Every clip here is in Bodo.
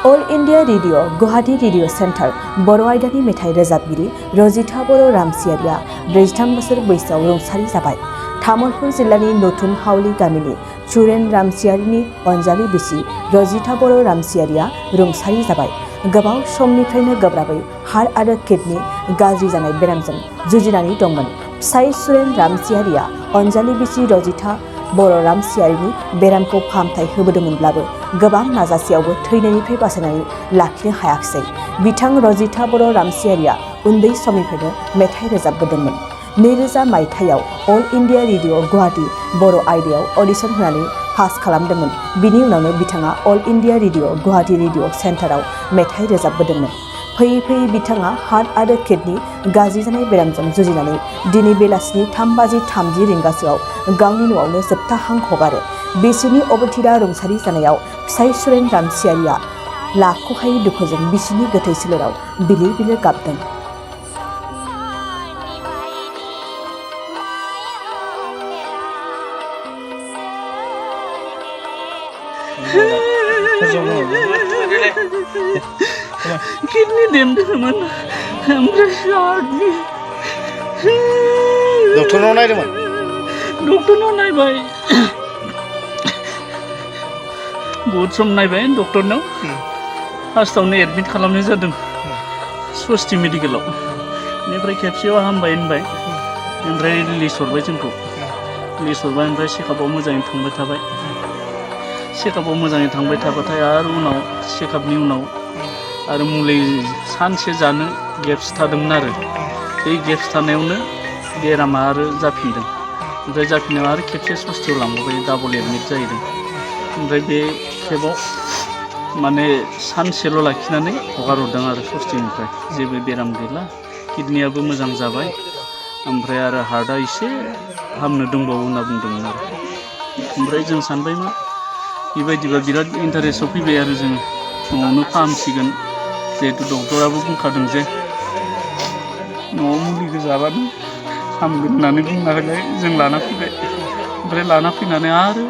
अल India radio Guwahati radio centre Bodo' आयदानि मेथाइ रोजाबगिरि रजिता बर' रामसियारिया 43 बोसोर बैसोआव रुंसारि जाबाय। तामुलपुर जिल्लानि नतुन हावली गामिनि चुरेन रामसियारिनि अनजालि बिसि रजिता बर' रामसियारिया रुंसारि जाबाय। गोबाव समनिफ्रायनो गोब्राबै हार्ट आरो किडनि गाज्रि जानाय बेरामजों जुजिनानै दंमोन। फिसाय चुरेन रामसियारिया अनजालि बिसि रजिता बर' रामसियारिनि बेरामखौ फाहामथाय होबोदोंमोनब्लाबो गोबां नाजासेयावबो थैनायनिफ्राय बासायनानै लाखिनो हायाखिसै। बिथां रजिता बर' रामसियारिया उन्दै समनिफ्रायनो मेथाइ रोजाबबोदोंमोन। 2000 मायथाइयाव all India radio Guwahati Bodo' आयदायाव अडिशन होनानै पास खालामदोंमोन। बिनि उनावनो बिथाङा all India radio Guwahati radio सेन्टाराव मेथाइ रोजाबबोदोंमोन। फैयै फैयै बिथाङा हार्ट आरो किडनि गाज्रि जानाय बेरामजों जुजिनानै दिनै बेलासिनि 3:30 रिंगासोआव गावनि न'आवनो जोबथा हां हगारो। बिसिनि अबथिरा रुंसारि जानायाव फिसाय चुरेन रामसियारिया लाख'हायै दुखुजों बिसिनि गोथै सोलेराव बिलिर बिलिर गाबदों। किडनी देमदोंमोन ओमफ्राय हार्टनि डक्टरनाव नायदोंमोन? डक्टरनाव नायबाय बहुद सम नायबाय डक्टरनाव। फार्स्टआवनो एडमिट खालामनाय जादों सस्ति मेडिकेलाव। बेनिफ्राय खेबसेयाव हामबाय होनबाय, ओमफ्राय रिलिज हरबाय जोंखौ। रिलिज हरबाय ओमफ्राय चेकआपआव मोजाङै थांबाय थाबाय। चेकआपआव मोजाङै थांबाय थाबाथाय आरो उनाव चेकआपनि उनाव आरो मुलि सानसे जानो गेप्स थादोंमोन आरो बे गेप्स थानायावनो बेरामा आरो जाफिनदों। ओमफ्राय जाफिननायाव आरो खेबसे सस्तियाव लांबाय, डाबल एडमिट जाहैदों। ओमफ्राय बे खेबाव माने सानसेल' लाखिनानै हगार हरदों आरो सस्तिनिफ्राय। जेबो बेराम गैला, किडनियाबो मोजां जाबाय, ओमफ्राय आरो हार्टआ एसे हामनो दंबावो होनना बुंदोंमोन आरो। ओमफ्राय जों सानबाय मा बेबायदिबा बिराद इन्टारेस्टआव फैबाय आरो जों न'आवनो फाहामसिगोन, जिहेतु डक्टराबो बुंखादों जे न'आव मुलिखौ जाबानो हामगोन होननानै बुंनायलाय जों लाना फैबाय। ओमफ्राय लाना फैनानै आरो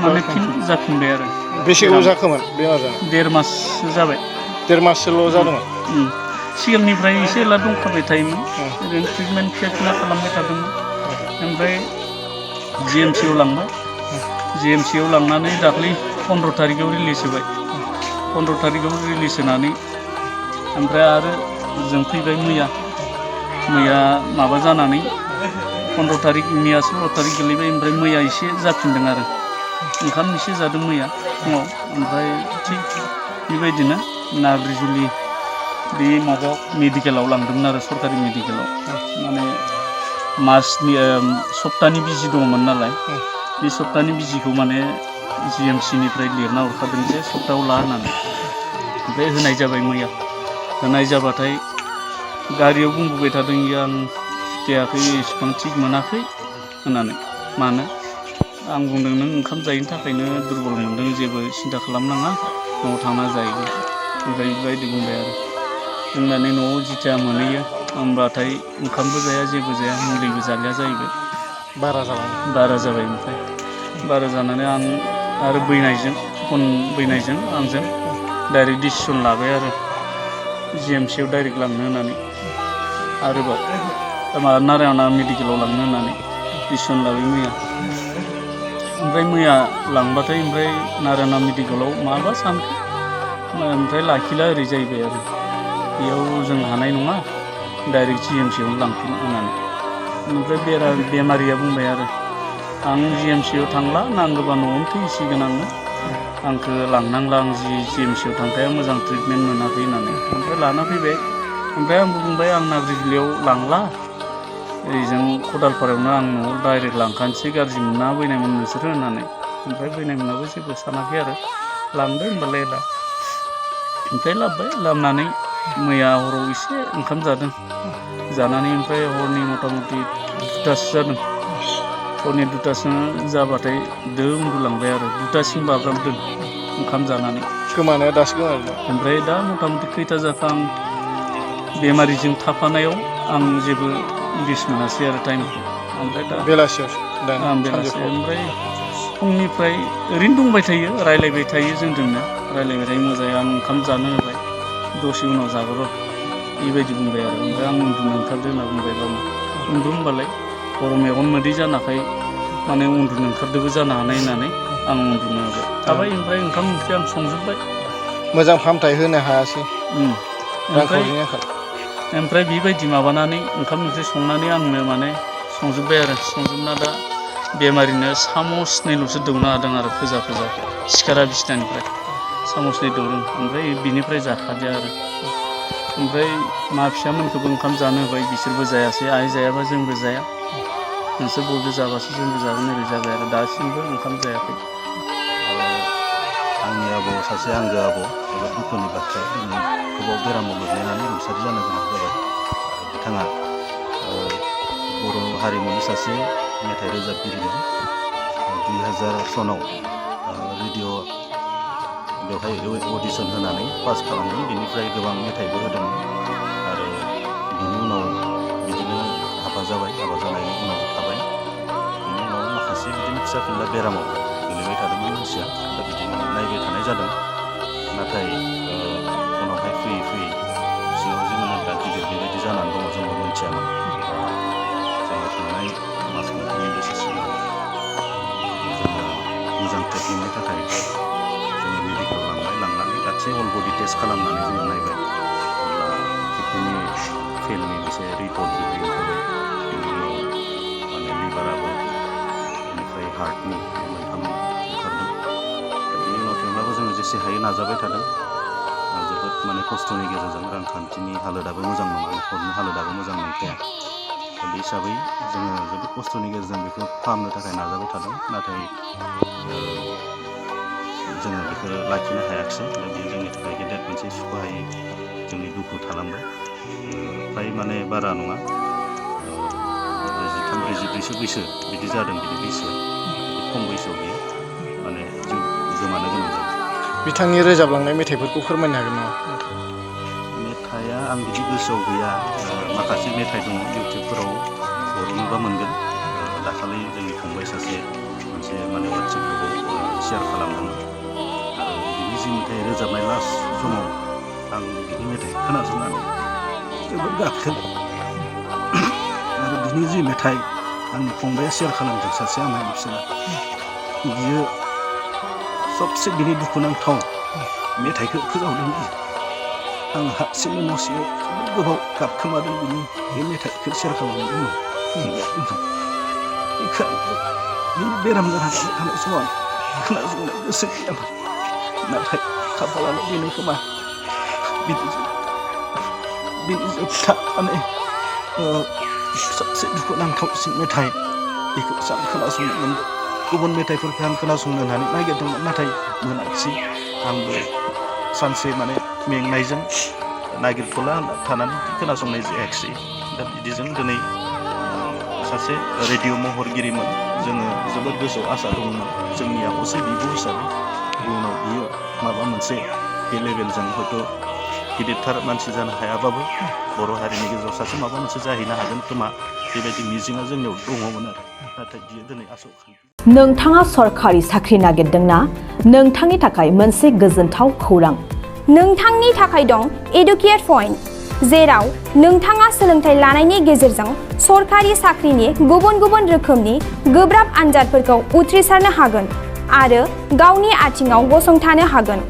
माने फिन जाफिनबाय आरो। बेसे गोबाव जाखोमोन बेमार जानाया? 1.5 माससो जाबाय। 1.5 माससोल' जादोंमोन? सिगांनिफ्राय एसे एला दंखाबाय थायोमोन, ओरैनो ट्रिटमेन्ट फिसा खालामबाय थादोंमोन। ओमफ्राय GMC आव लांबाय। GMC आव लांनानै दाख्लै 15 तारिखआव रिलिज होबाय। 15 तारिखआव रिलिज होनानै ओमफ्राय आरो जों फैबाय मैया माबा जानानै 15 तारिख मैया 16 तारिख गोलैबाय। ओमफ्राय मैया एसे जाफिनदों आरो ओंखाम एसे जादों मैया फुङाव। ओमफ्राय थिग बेबायदिनो नाग्रिजुलि बे माबायाव मेडिकेलाव लांदोंमोन आरो सरकारि मेडिकेलाव। माने मासनि सप्तानि बिजि दङमोन नालाय, बे सप्तानि बिजिखौ माने GMC निफ्राय लिरना हरखादों जे सप्तायाव ला होननानै। ओमफ्राय होनाय जाबाय मैया। होनाय जाबाथाय गारियाव बुंबोबाय थादों आं देहाखौ एसेबां थिग मोनाखै होननानै। मानो? आं बुंदों नों ओंखाम जायैनि थाखायनो दुरबल मोनदों, जेबो सिन्था खालामनाङा, न'आव थांना जाहैगोन। ओमफ्राय बेबायदि बुंबाय आरो बुंनानै न'आव जिथिया मोनहैयो होमबाथाय ओंखामबो जाया जेबो जाया, मुलिबो जालिया जाहैबाय। बारा जाबाय। ओमफ्राय बारा जानानै आं आरो फन बैनायजों आंजों डाइरेक्ट डिसिसन लाबाय आरो GMC आव डाइरेक्ट लांनो होननानै, आरोबाव नारायना मेडिकेलाव लांनो होननानै डिसिसन लाबाय मैया। ओमफ्राय मैया लांबाथाय ओमफ्राय नारायना मेडिकेलाव माबा सानखो, ओमफ्राय लाखिला ओरै जाहैबाय आरो बेयाव जों हानाय नङा, डाइरेक्ट GMC आवनो लांफिन होननानै। ओमफ्राय बेमारिया बुंबाय आरो आं GMC आव थांला, नांगौबा न'आवनो थैसिगोन आंखौ लांनांला, आं GMC आव थांखाया, मोजां ट्रिटमेन्ट मोनाखै होननानै। ओमफ्राय लाना फैबाय। ओमफ्राय आंबो बुंबाय आं नाग्रिजुलियाव लांला, ओरैजों खदालपारायावनो आं न'आव डाइरेक्ट लांखानोसै, गाज्रि मोनना बैनायमोन नोंसोरो होननानै। ओमफ्राय बैनायमोनाबो जेबो सानाखै आरो लांदो होनबालाय ला। ओमफ्राय लाबोबाय, लाबोनानै मैया हराव एसे ओंखाम जादों, जानानै ओमफ्राय हरनि मथा मथि 2टासो जादों। हरनि 2टासो जाबाथाय उन्दुलांबाय आरो 2टासिम बाब्राबदों ओंखाम जानानै। गोमानाया दासो गोमादों। ओमफ्राय दा मथा मथि खैथा जाखो आं बेमारिजों थाफानायाव आं जेबो उदिस मोनासै आरो टाइमखौ। ओमफ्राय दा बेलासियावसो बेलासि, ओमफ्राय फुंनिफ्राय ओरैनो दंबाय थायो, रायलायबाय थायो जोंजोंनो, रायज्लायबाय थायो मोजाङै आं ओंखाम जानो होबाय दसे उनाव जागोन र' बेबायदि बुंबाय आरो ओमफ्राय आं उन्दुनो ओंखारदों होनना बुंबाय गावनो उन्दु होनबालाय हराव मेगन मोदै जानाखाय माने उन्दुनो ओंखारदोंबो जानो हानाय होननानै आं उन्दुनो थाबाय ओमफ्राय ओंखाम ओंख्रि आं संजोब्बाय मोजां फाहामथाय होनो हायासै रांखावरिनि आंखाल ओमफ्राय बेबायदि माबानानै ओंखाम ओंख्रि संनानै आंनो माने संजोब्बाय आरो संजोबना दा बेमारिनो सामसनैल'सो दौनो हादों आरो फोजा सिखारा बिसिनानिफ्राय सामसनै दौदों ओमफ्राय बिनिफ्राय जाखादो आरो ओमफ्राय मा फिसामोनखौबो ओंखाम जानो होबाय बिसोरबो जायासै आइ जायाबा जोंबो जाया नोंसोर बयबो जाबासो जोंबो जागोन ओरै जाबाय आरो दासिमबो ओंखाम जायाखै आंनि आबौ सासे आंगो आबौ जोबोद दुखुनि बाथ्रा दिनै गोबाव बेरामाव गोग्लैनानै रुंसारि जानो गोनां जाबाय आरो बिथाङा बर' हारिमुनि सासे मेथाइ रोजाबगिरिमोन 2000 सनाव रेडिअ' बेवहाय अडिसन होनानै पास खालामदों बेनिफ्राय गोबां मेथाइबो होदोंमोन आरो बिनि उनाव बिदिनो हाबा जाबाय हाबा जानायनि उनाव थाबाय बिनि उनाव माखासे बिदिनो फिसा फिनला बेरामाव गोलैबाय थादोंमोन मानसिया दा बिदिनो नायबाय थानाय जादों नाथाय उनावहाय फैयै सिङाव जोङो दा गिदिर बेबायदि जानानै दङ जोंबो मिथियामोन जोङो थांनाय मास मोनथामनि गेजेर सिगां जोङो मोजां ट्रिटमेन्टनि थाखाय जोङो मेडिकेलाव लांनानै गासै अल बडि टेस्ट खालामनानै जोङो नायबाय अब्ला किडनिनि फेलनि मोनसे रिपर्ट बिदि ओंखारबाय बेनि उनाव माने लिभाराबो बेनिफ्राय हार्टनि मोनथाम ओंखारदों बेनि उनाव थेवब्लाबो जोङो जेसे हायो नाजाबाय थादों जोबोद माने खस्थ'नि गेजेरजों रांखान्थिनि हालोदाबो मोजां नङा न'खरनि हालोदाबो मोजां नंखाया दा बे हिसाबै जोङो जोबोद खस्थ'नि गेजेरजों बेखौ फाहामनो थाखाय नाजाबाय थादों नाथाय जोङो बेखौ लाखिनो हायाखिसै दा बेयो जोंनि थाखाय गेदेर मोनसे सुख'हायै जोंनि दुखु थालांबाय फ्राय माने बारा नङा 33-34 बैसो बिदि जादों बिनि बैसोआ खम बैसोआव बियो माने जिउ गोमानो गोनां जादों बिथांनि रोजाबलांनाय मेथाइफोरखौ फोरमायनो हागोन नामा मेथाइआ आं बिदि गोसोआव गैया माखासे मेथाइ दङ इउटुबफोराव हरोबा मोनगोन दाखालि जोंनि फंबाय सासे मोनसे माने वाट्सएप ग्रुपआव शेयार खालामदोंमोन आरो बिनि जि मेथाइ रोजाबनाय लास्ट समाव आं बिनि मेथाइ खोनासंनानै जोबोद गाबदों आरो बिनि जि मेथाइ आंनि फंबाया शेयार खालामदों सासे आमाइनि फिसाला बियो सबसे बिनि दुखुनांथाव मेथाइखौ फोजावदों बियो आं हारसिंनो न' सिङाव जोबोद गोबाव गाबखोमादों बिनि बे मेथाइखौ शेयार खालामनायनि उनाव बेखौ बिनि बेराम जानानै थानाय समाव खोनासंनो गोसो गैयामोन नाथाय खाफालानो बेनो खोमा बिनि जोबथा माने सबसे दुखुनांथावसिन मेथाइ बेखौ आं खोनासंनो मोनदों गुबुन मेथाइफोरखौ आं खोनासंनो होननानै नागिरदोंमोन नाथाय मोनाखिसै आंबो सानसे माने मेंनायजों नागिरथ'ला थानानै खोनासंनाय जायाखिसै दा बिदिजों दिनै सासे रेडिअ' महरगिरिमोन जोङो जोबोद गोसोआव आसा दंमोन जोंनि असे बिब' हिसाबै इयुनाव बियो माबा मोनसे बे लेभेलजों हयथ' गिदिरथार मानसि जानो हायाबाबो बर' हारिनि गेजेराव सासे माबा मोनसे जाहैनो हागोन खोमा बेबायदि मिजिंआ जोंनियाव दङमोन आरो नाथाय बियो दिनै आस'खान्थि नोंथाङा सरखारि साख्रि नागिरदोंना नोंथांनि थाखाय मोनसे गोजोनथाव खौरां नोंथांनि थाखाय दं एडुकेट पइन्ट जेराव नोंथाङा सोलोंथाइ लानायनि गेजेरजों सरखारि साख्रिनि गुबुन गुबुन रोखोमनि गोब्राब आनजादफोरखौ उथ्रिसारनो हागोन आरो गावनि आथिङाव गसंथानो हागोन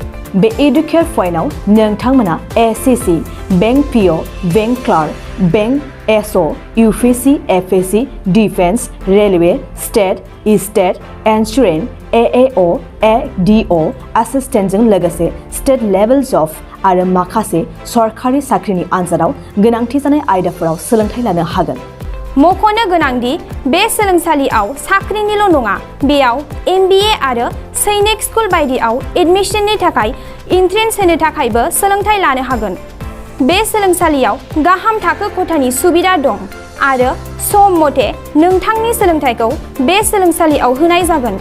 बे एडुकेट पइन्टआव नोंथांमोना SSC bank PO bank clerk bank SO UPSC FSC defence railway state insurance AAO ADO एसिस्टेन्टजों लोगोसे स्टेट लेभेल जब आरो माखासे सरखारि साख्रिनि आनजादाव गोनांथि जानाय आयदाफोराव सोलोंथाइ लानो हागोन मख'नो गोनांदि बे सोलोंसालियाव साख्रिनिल' नङा बेयाव MBA आरो सैनिक स्कुल बायदियाव एडमिशननि थाखाय एन्ट्रेन्स होनो थाखायबो सोलोंथाइ लानो हागोन बे सोलोंसालियाव गाहाम थाखो खथानि सुबिदा दं आरो सम मथे नोंथांनि सोलोंथाइखौ बे सोलोंसालियाव होनाय जागोन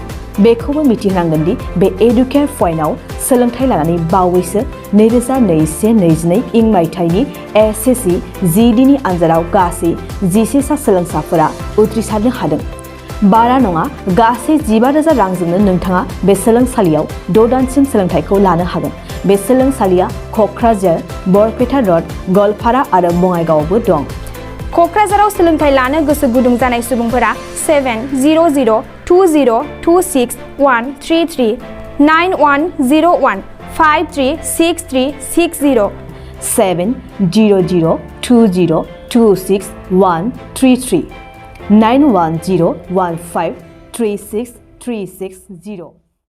बेखौबो मिथिनांगोन दि बे एडुकेट पइन्टआव सोलोंथाइ लानानै बावैसो 2021-22 इं मायथाइनि एसएससि जिडिनि आनजादाव गासै 11 सा सोलोंसाफोरा उथ्रिसारनो हादों बारा नङा गासै 15,000 रांजोंनो नोंथाङा बे सोलोंसालियाव 6 दानसिम सोलोंथाइखौ लानो हागोन बे सोलोंसालिया क'क्राझार, बरपेटा रड, गवालपारा आरो बङाइगावआवबो दं। क'क्राझाराव सोलोंथाइ लानो गोसो गुदुं जानाय सुबुंफोरा 70026133133 9101 536360 70020261333 9101536360